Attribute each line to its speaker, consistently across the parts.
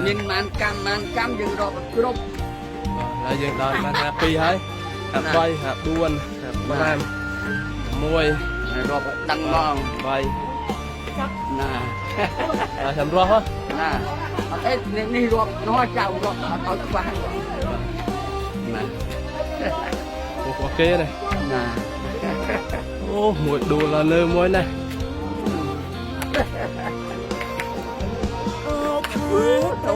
Speaker 1: មានបានកម្មបានកម្មយើងរាប់ឲ្យគ្រប់
Speaker 2: ហើយយើងដល់បាន52ហើយ53 54 55 6
Speaker 1: ហើយរាប់ឲ្យដឹងហ្មង
Speaker 2: 3
Speaker 1: ណា
Speaker 2: ដល់ចាំរស់ហ៎
Speaker 1: ណាអត់អីនេះនេះរាប់នោះចៅរាប់អត់ឲ្យខ្វះណា
Speaker 2: អូអូគេនេះ
Speaker 1: ណា
Speaker 2: អូមួយដួលឡើងលើមួយនេះ
Speaker 1: ទៅ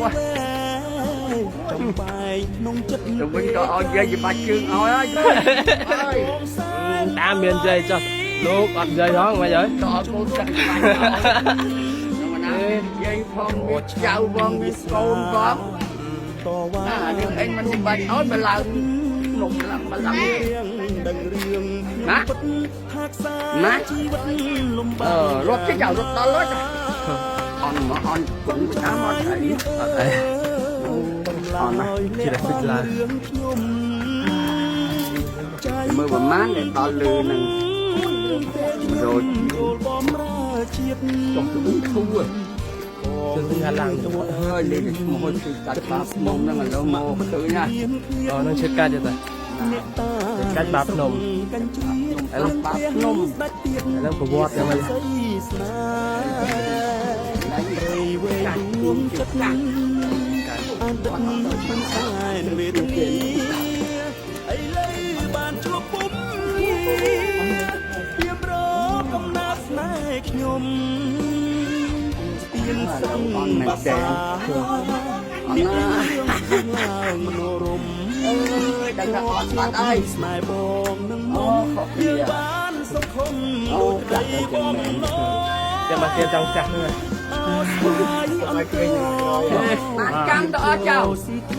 Speaker 3: ចំបែកក្នុងចិត្ត
Speaker 1: ទៅវិញក៏ឲ្យយាយច្បាច់ជើងឲ្យហើយហើយ
Speaker 2: តាមមានជ័យចុះលោកអត់និយាយហងមិនហើយ
Speaker 1: ក៏ឲ្យកូនចាស់ច្បាច់ខ្ញុំណាយាយផងមានចៅផងមានកូនផង
Speaker 3: តវ៉ា
Speaker 1: ណានេះអញមិនច្បាច់ឲ្យមកឡើងនំឡើងមកឡើង
Speaker 3: រឿងដឹងរឿង
Speaker 1: ណា
Speaker 3: ពិតថាខ្សែ
Speaker 1: ណា
Speaker 3: ជីវិតលំ
Speaker 1: អ
Speaker 3: បា
Speaker 1: ឺរត់ចេះចៅរត់ដល់ហើយអន់មកអន់គុំតាមអត់អី
Speaker 2: អត់អី
Speaker 1: អន់ណាស់
Speaker 2: ជាតែហ្វិចឡើង
Speaker 3: រឿងខ្ញុំចៃ
Speaker 1: មើលប្រមាណដែលដល់លើនឹងរត់
Speaker 3: គោលបំរើជាតិ
Speaker 1: ចុះទៅធូរ
Speaker 2: ជិះទៅឡើងទៅ
Speaker 1: ហើយលេខឈ្មោះគឺកាត់បាបភ្នំហ្នឹងឥឡូវមកឃើញណា
Speaker 2: អូនឹងឈិតកាច់ទេតា
Speaker 3: អ្នកតា
Speaker 2: កាច់បាបភ្នំ
Speaker 3: កញ្ជ្រៀត
Speaker 2: ឥឡូវ
Speaker 1: បាបភ្នំ
Speaker 3: ស្ដេចទៀត
Speaker 2: ឥឡូវប្រវត្តិយ៉ាងម៉េច
Speaker 3: ស្រីស្នេហ៍ព្រៃវែងដួងចិត្តអានទឹកមិនសែនវេទនាឥឡូវបានជួបពុំៀមរកកំណត់ស្នេហ៍ខ្ញុំស្ទៀងសឹងបាសា
Speaker 1: អន់ណា
Speaker 3: រឿងឡើងមនោរម
Speaker 1: អើយដឹងថាអន់បាត់ហើយ
Speaker 3: ស្នេហ៍បងនឹង
Speaker 1: អូ
Speaker 3: មុំ
Speaker 1: ខុសគ្នា
Speaker 3: យើងបានសុខុម
Speaker 1: អូ
Speaker 3: ដូច
Speaker 1: ចា
Speaker 3: ក្តី
Speaker 1: ក់ទៅ
Speaker 3: បំ
Speaker 1: ចឹង
Speaker 3: ណង
Speaker 2: ចាំមកគេចង់ចាស់ហ្នឹង
Speaker 3: អោស្វាយអន្តរ
Speaker 1: បានកម្មទៅអស់ចៅ
Speaker 3: ស៊ីធ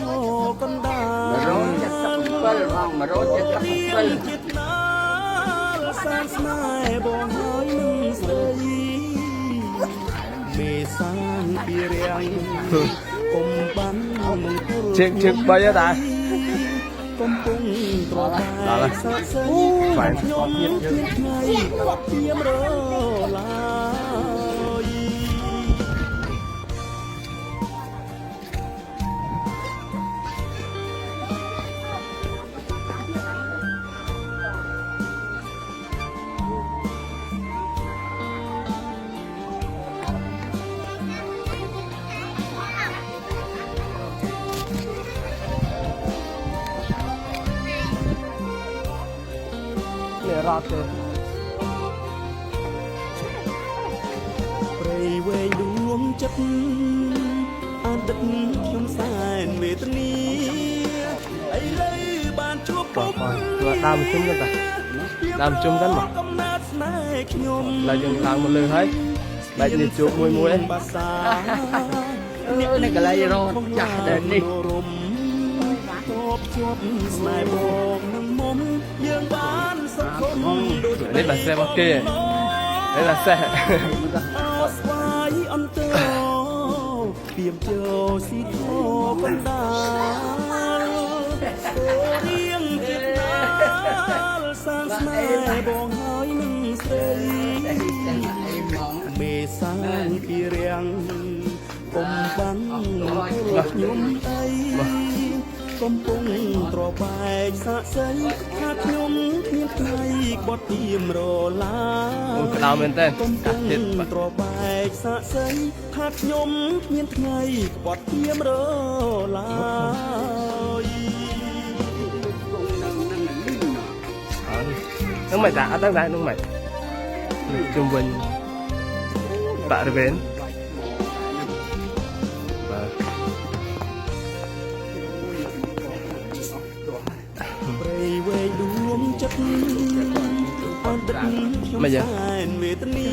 Speaker 3: កណ្ដាល
Speaker 1: 177បង177
Speaker 3: ជាថ្នាលសានស្នេហ៍បងហើយនឹងស្រីមេសានពីរាំងគុំបានមង្គល
Speaker 2: ជើងជើង3ហ៎តា
Speaker 3: កំពុងត្របែ
Speaker 2: ដល់
Speaker 3: កសាក់សី
Speaker 2: ហើយបែក
Speaker 3: ខ្ញុំគ្មានថ្ងៃគាត់ទៀមរឡាយ
Speaker 2: នេះរត់ទេ
Speaker 3: ព្រៃវែងដួងចិត្តអានទឹកខ្ញុំសែនវេទនាឥឡូវបានជួប
Speaker 2: បងបងដើមជុំទៅតាដើមជុំទៅមក
Speaker 3: កំណត់ស្នេហ៍ខ្ញុំ
Speaker 2: ឡើយយើងឡើងមកលើហើយបែកនេះជួបមួយមួយ
Speaker 3: បាសា
Speaker 1: អឺនេះកន្លែងរត់ចាស់ដែលនេះ
Speaker 3: រំតបជាប់ស្នេហ៍បងនឹងមុំយើងបានសុខុមដូច
Speaker 2: នេះបាសេរបស់គេនេះបាសេ
Speaker 3: អោស្វាយអន្តរពីមចូលស៊ីធកណ្ដាលអូរៀងទៀតណាលសាងស្នេហ៍បងហើយនឹងស្រី
Speaker 1: ចឹងអីហ្មង
Speaker 3: មេសាងពីរាំងកុំបាំងខ្ញុំអីកំពុងត្របែកសាក់សីថាខ្ញុំគ្មានថ្ងៃបត់ទៀមរឡា
Speaker 2: អូក្តៅមែនតើ
Speaker 3: កំពុង
Speaker 2: កាត់ទៀត
Speaker 3: ត្របែកសាក់សីថាខ្ញុំគ្មានថ្ងៃក្បត់ទៀមរឡាយ
Speaker 1: គង់នឹងនឹងលឺណ
Speaker 2: ហ្នឹងមិនតាអត់ដឹងដែរហ្នឹងមិនជុំវិញបរិវេណបាទ
Speaker 3: ព្រៃវែងដួងចិត្តអត់ដឹកខ្ញុំ
Speaker 2: មិនយ៉ាង
Speaker 3: សែនវេទនា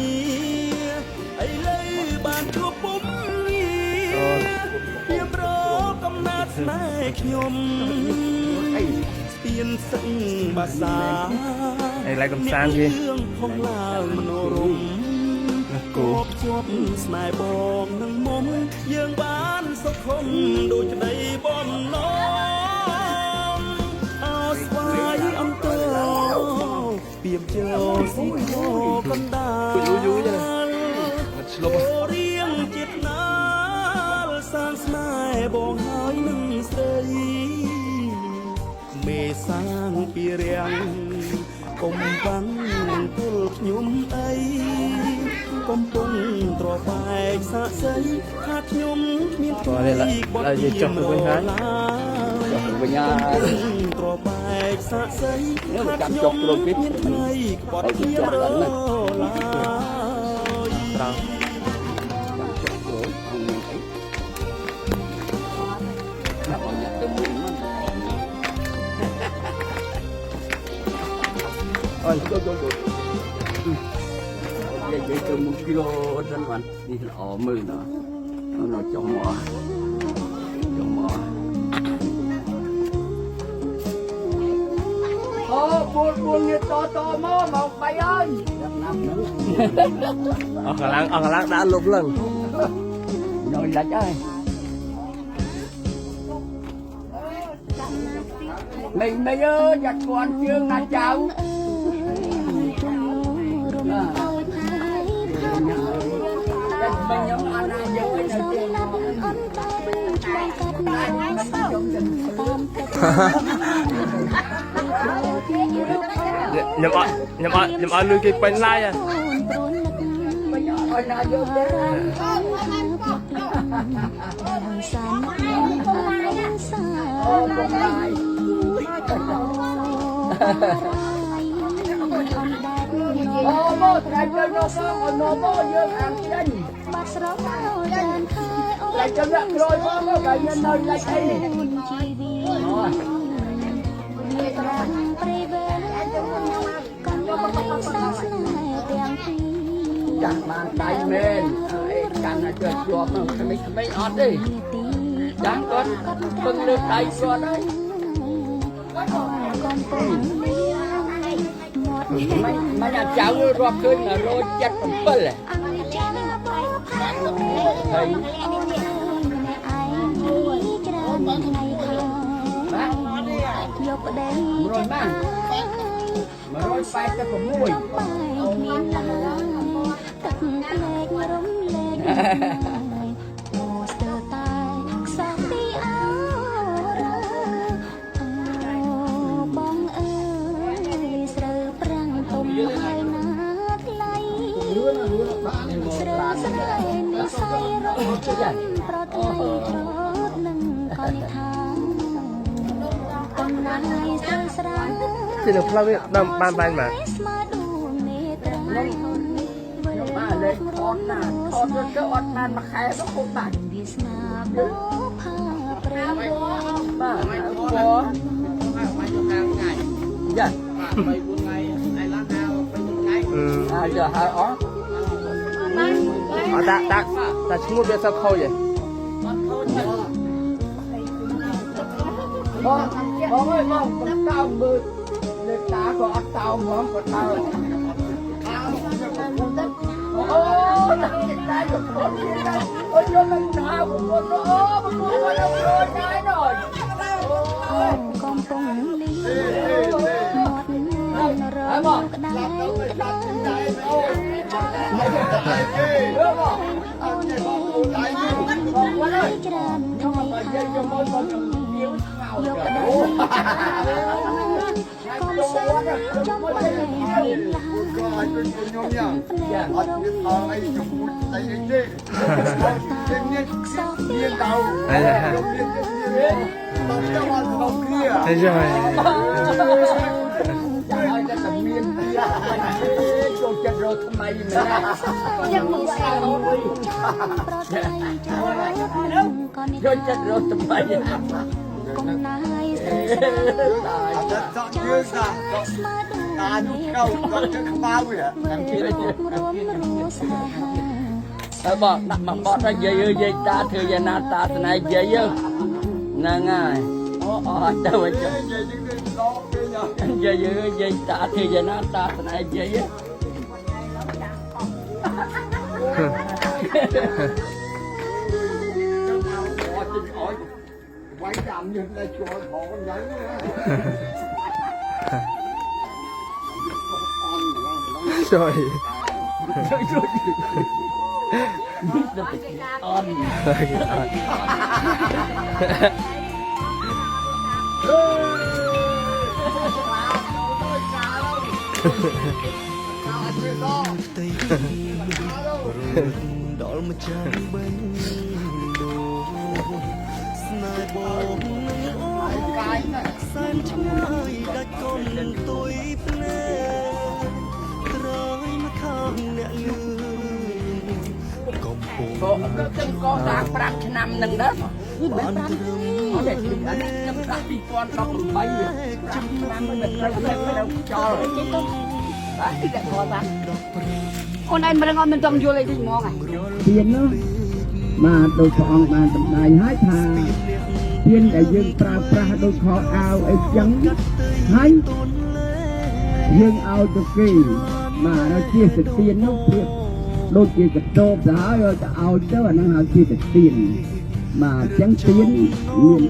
Speaker 3: ឥឡូវបានជួបពុំងារ
Speaker 2: អូ
Speaker 3: ៀបរកកំណត់ស្នេហ៍ខ្ញុំ
Speaker 1: អី
Speaker 3: ស្ទៀនសឹងបាសា
Speaker 2: អីឡៃកំសាន្តគេ
Speaker 3: រឿងផងឡើងមនោរម
Speaker 2: ណាគោ
Speaker 3: គប់ជាប់ស្នេហ៍បងនឹងមុំយើងបានសុខុមដូចក្តីបំណងអោស្វាយអន្តរពីមចូលស៊ីធកណ្ដាល
Speaker 2: យូរយូរចឹងអត់ឆ្លុប
Speaker 3: អូរៀងជាតិណាលសាង បានស្នេហ៍បងហើយនឹងស្រីមេសាងពីរាំងកុំបាំងនឹងទល់ខ្ញុំអីកំពុងត្របែកសាក់សីថាខ្ញុំគ្មាន
Speaker 2: តោះនេះឡើយយើងចុះទៅវិញហើយ
Speaker 1: ចុះទៅវិញហើយ
Speaker 3: ត្របែកសាក់សី
Speaker 1: នេះ
Speaker 3: ថា
Speaker 1: ចាំ
Speaker 3: ខ្ញុំ
Speaker 1: ចុះគ្រប់ទៀត
Speaker 3: គ្មានថ្ងៃក្បត់
Speaker 1: ហើយ
Speaker 3: ខ្ញុំ
Speaker 1: ចុះ
Speaker 3: រ
Speaker 1: ដល់ណា
Speaker 3: ឡើយ
Speaker 2: ត្រង់
Speaker 1: ចាំចុះក្រោយអង្គមានអីដាក់ឲ្យអ្នកទៅមុនមក
Speaker 2: អូន
Speaker 1: ចូលចូលចូលនិយាយទៅមុខគីឡូសិនបាននេះល្អមើលណានៅចុះមកចុះមក
Speaker 4: អូ4 4នេះតតមកម៉ោង3ហើយ
Speaker 1: ណាំហ្នឹង
Speaker 2: អស់កម្លាំងអស់កម្លាំងដាក់លុបឡើង
Speaker 1: នៅឡាច់ហើយ
Speaker 4: មីមីអើយយ៉ាត់គន់ជើងណាចៅ
Speaker 1: តែមិនខ្ញុំអត់ណាយើងឯនៅទេ
Speaker 2: ខ្ញុំអត់ខ្ញុំអត់ខ្ញុំអត់លុយគេពេញឡាយហ៎
Speaker 4: មិនអត់ណាយើងទេអូមកថ្ងៃទៅនោះមកអូមកយើងអានចេញ
Speaker 5: បាត់ស្រមោលច្រើនខែអូ
Speaker 4: ថ្ងៃទៅអ្នកក្រោយមកមកថ្ងៃនៅឡាច់អី
Speaker 5: នជីវិតវាត្រាំព្រៃវែងកំបីសាស្នេហ៍ទាំងពីរ
Speaker 1: ចាស់បានដៃមែនអីកាន់ឲ្យជាប់ជាប់ហ្នឹងក្មេងៗអត់ទេ ចាំគាត់ពឹងលើដៃគាត់ហើយ
Speaker 5: កំពុងលៀងមាត់
Speaker 1: មិនមិនអាចៅរាប់ឃើញ177ហ៎
Speaker 5: អង្គចាបោផាំង
Speaker 1: ហើយ
Speaker 5: អូនឃើញម្នាក់ឯងច្រើនថ្ងៃខែយកប្តីចិត្តអើយ
Speaker 1: 186
Speaker 5: ចំបែកគ្មានឡើយទឹកភ្នែករំលែកអូស្ទើរតែខ្សោះពីអោរអូបងអើយស្រូវប្រាំងទុំហើយណាថ្លៃស្រូវស្រែនិស័យរកចាំប្រថ្លៃច្រូតនឹងកនិថាកំណាយស្រូវស្រា
Speaker 2: ទីនៅផ្លូវនេះដើមបានបាញ់មក
Speaker 5: ស្មើដួងនេត្រា
Speaker 1: ខ្ញុំបាទលេខអត់ណាអត់ទៅអត់បានមួយខែទៅគូបាន
Speaker 5: វាសនាបោផាព្រៃវែង
Speaker 1: បាទបងយ៉ា
Speaker 2: អឺ
Speaker 1: អាយកហើយអត់
Speaker 2: អត់ដាក់ដាក់តែឈ្មោះវាសឹកខូចហ៎
Speaker 1: បងបងអើយបងកតោមើលលើតាក៏អត់តោហ្មងក៏តោអូតាតាយកคนនេះអូយមិនថាបងអូបងអូដល់ដែរណយ
Speaker 5: អូកំពុងលីមាត់រងក្តៅក្តៅឲ្យចាអូនទេច្រើនថ្ងៃខែយកក្តីកុំសើចំបែកមានឡើយភ្នែករំលែកខ្សោះពីអោ
Speaker 2: ហើយចុះ
Speaker 1: ចាំឲ្យតែមានទៀតចូលចិត្តរកថ្មីមែនណា
Speaker 5: យ៉ាងនេះសែនចាំប្រថ្លៃចូលនឹងកនិ
Speaker 1: ចូលចិត្តរកថ្មី
Speaker 5: កុំណាយស្រីស្រាចាំស្មើស្មើដួង
Speaker 6: អានោះកៅគាត់ជើងខ្មៅហ៎
Speaker 5: មើលរួមរួមរស់ស្នេហា
Speaker 1: ហើយបងដាក់មកបត់ហើយយាយអើយយាយតាធ្វើយ៉ាងណាតាស្នេហ៍យាយហ្នឹងហើយអូអត់ទៅវិញ
Speaker 6: យាយនឹងដកគេញ៉ា
Speaker 1: យាយអើយយាយតាធ្វើយ៉ាងណាតាស្នេហ៍យាយ
Speaker 6: អត់ជិះអោយវាយចាំយើងតែជួលផងញ៉ៃ
Speaker 2: ចុយ
Speaker 1: អន់
Speaker 3: ដល់ម្ចាំងបេះដូងស្នេហ៍បងនឹងអូនសែនឆ្ងាយដាច់កុំទុយភ្នែកត្រយមកខាងអ្នកលឺកំពុង
Speaker 1: ក៏ទៅកសាង5ឆ្នាំនឹងដែរ
Speaker 3: បានត្រឹម
Speaker 1: អត់ទេអានេះខ្ញុំដាក់2018វា5ឆ្នាំមិនត្រូវទៅចោលបាទទីតែគាត់តា
Speaker 4: អូនឯងមិនដឹងអត់មិនចង់យល់អីទេហ្មងហ៎
Speaker 1: ទៀននោះបាទដោយព្រះអង្គបានសម្ដែងហើយថាទៀនដែលយើងប្រើប្រាស់ដូចខោអាវអីចឹងហើយយើងឲ្យទៅគេបាទដល់ជាសទៀននោះប្រៀបដូចជាកតោបទៅហើយឲ្យទៅឲ្យទៅអាហ្នឹងហៅជាសទៀនបាទអញ្ចឹងទៀនមាន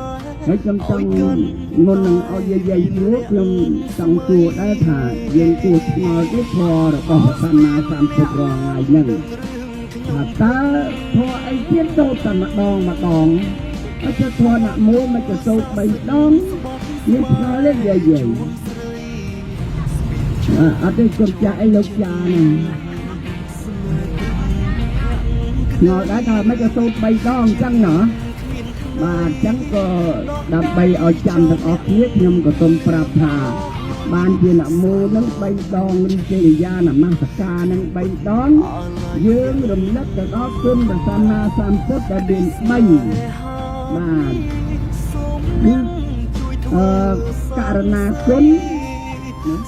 Speaker 1: 3ហើយខ្ញុំចង់មុននឹងឲ្យយាយយាយសួរខ្ញុំចង់សួរដែរថាយើងគួរឆ្ងល់ទេធម៌របស់សម្មាសម្ពុទ្ធរាល់ថ្ងៃហ្នឹង ថាតើធម៌អីទៀតសូត្រតែម្ដងម្ដងហើយចុះធម៌ណាមោមិនจะសូត្រ3ដងមានឆ្ងល់ទេយាយយាយអត់ទេគុំចាស់អីលោកចាហ្នឹងឆ្ងល់ដែរថាមិនจะសូត្រ3ដងអញ្ចឹងណោះបាទអញ្ចឹងក៏ដើម្បីឲ្យចាំទាំងអស់គ្នាខ្ញុំក៏សូមប្រាប់ថាបានជានមោនឹង3ដងឬជារិយានមស្ការនឹង3ដងយើងរំលឹកទៅដល់គុណព្រះសម្មាសម្ពុទ្ធដែលមាន3បាទគឺអឺករណាគុណណា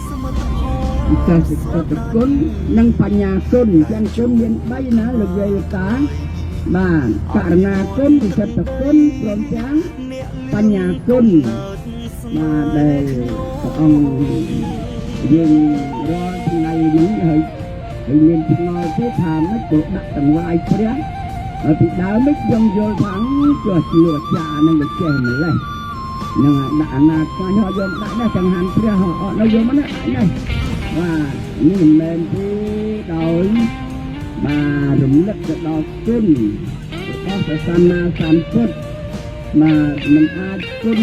Speaker 1: វិសេសកតគុណនិងបញ្ញាគុណអញ្ចឹងគុណមាន3ណាលោកយាយតាបាទករណាគុណវិសិទ្ធគុណព្រមទាំងបញ្ញាគុណបាទដែលព្រះអង្គយើងរាល់ថ្ងៃនេះហើយហើយមានឆ្ងល់ទេថាមិនក៏ដាក់តង្វាយព្រះហើយពីដើមនេះខ្ញុំយល់ថាចុះជាអាចារ្យនឹងវាចេះម្លេះនឹងដាក់អាណាខ្វាញ់យកដាក់នេះចង្ហាន់ព្រះអត់នៅយកមកណាដាក់នេះបាទនេះមិនមែនទេដោយបាទរំលឹកទៅដល់គុណរបស់ព្រះសម្មាសម្ពុទ្ធបាទមិនអាចគុណ